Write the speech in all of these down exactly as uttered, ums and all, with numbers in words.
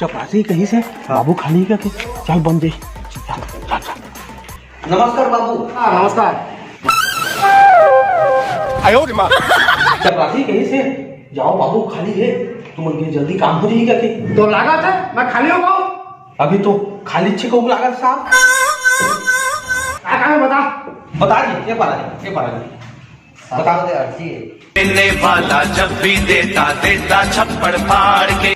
चपरासी कहिस हे, हाँ। बाबू खाली हे कहिके, चल बन जाही। चल, चल, चल। नमस्कार बाबू। हाँ, नमस्कार। चपरासी कहिस हे, जाओ बाबू खाली हे, तुमन के जल्दी काम हो जाही कहिके। तो लागत हे, मैं खाली हो पाऊँ? अभी तो खाली छे को लागत साहब। का काम हे बता। बता दी, ये पारा जी, ये पारा जी। बता दे अर्जी है। देने वाला जब भी देता, देता छप्पड़ फाड़ के।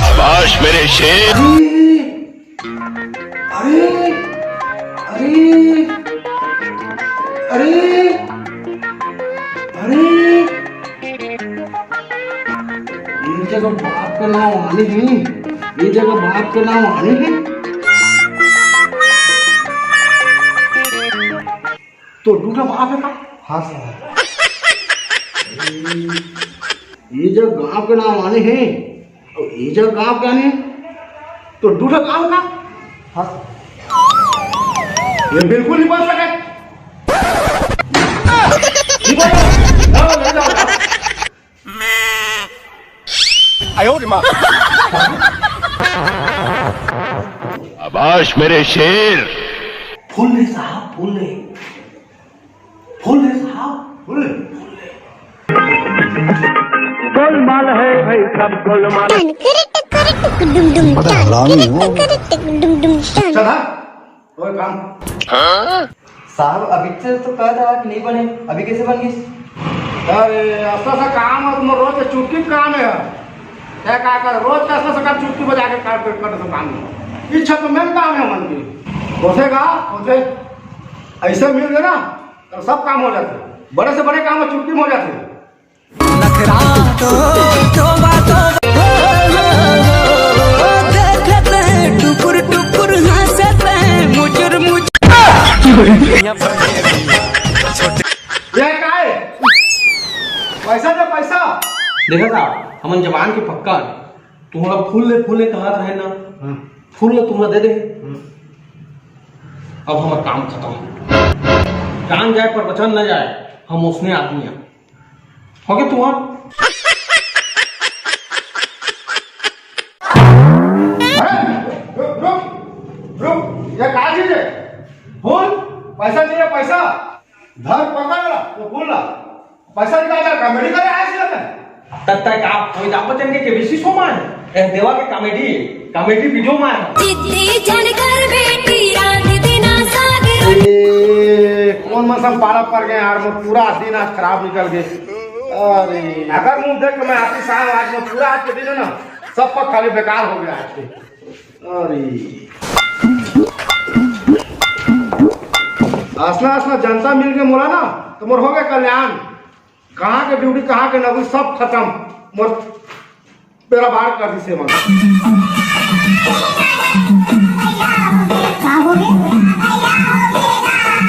शाबाश मेरे शेर। अरे, अरे, अरे, अरे, अरे, ये जगह बाप का नाम आने ही, ये जगह बाप का नाम आने ही। तो दूसरा बाप हे का? हाँ सर। ये जो गांव के नाम आने हे, और ये जो गांव के आने, तो दूसरा गांव का? हाँ सर। ये बिल्कुल नहीं बन सके। नहीं बन सके। जाओ, ले जाओ। शाबाश मेरे शेर। फुल ले साहब, फुल ले। फुल ले साहब, फुल ले, फुल ले। गोलमाल है भाई, सब गोलमाल। टन करे टकरे टुक डुम डुम बड़ा टन हरामी करे हो। टकरे टुक डुम डुम टन। चल हाँ, ओए काम। साहब, अभी से तो कह रहा कि नहीं बने, अभी कैसे बन गई? अरे, ऐसा सा काम है, तुम रोज के चुटकी काम है। क्या, क्या कर, रोज का ऐसा सा काम, चुटकी बजा के काम कर, कर दो काम। इच्छा तो मेरे काम है मन की। होते का, होते, ऐसे मिल गए ना, तो सब काम हो जाते। बड़े से बड़े काम में चुटकी में हो जाते। नखरा तो, तोबा, तोबा। देखत हैं टुकुर टुकुर, हंसत हैं मुजुर मुजुर। ये का है? पैसा दे, पैसा। देखा साहब, हमन जबान के पक्का हन। तुम्हारा फूल ले, फूल ले कहा था है ना? हाँ। फूल ले तुम्हारा दे दे। हाँ। अब हमारा काम खत्म। जान जाए पर वचन न जाए, हम उसने आदमी हैं। हो गया तुम्हारा? अरे, रुक, रुक, रुक, ये का चीज है? फूल, पैसा चाहिए, पैसा। धर, पकड़ ला, तो फूल ला। पैसा निकाल, जा, comedy करे आए थे ना। तब तक आप अमिताभ बच्चन के केबीसी शो में हैं। ए, देवा के comedy, comedy video में हैं। जिद्दी झन कर बेटी रात दिन आ सागर। ए, कौन मौसम पाला पड़ गए यार, मैं पूरा दिन आज खराब निकल गए। अरे, अगर मुंह देख के मैं आती शाम, आज मैं पूरा आज के दिन है ना, सब पग खाली बेकार हो गया आज के। अरे, असना, असना जनता मिल के मोला ना, तो मोर हो गया कल्याण। कहाँ के ड्यूटी, कहाँ के नौकरी, सब खत्म। मोर बेरा बार कर दी सेवा।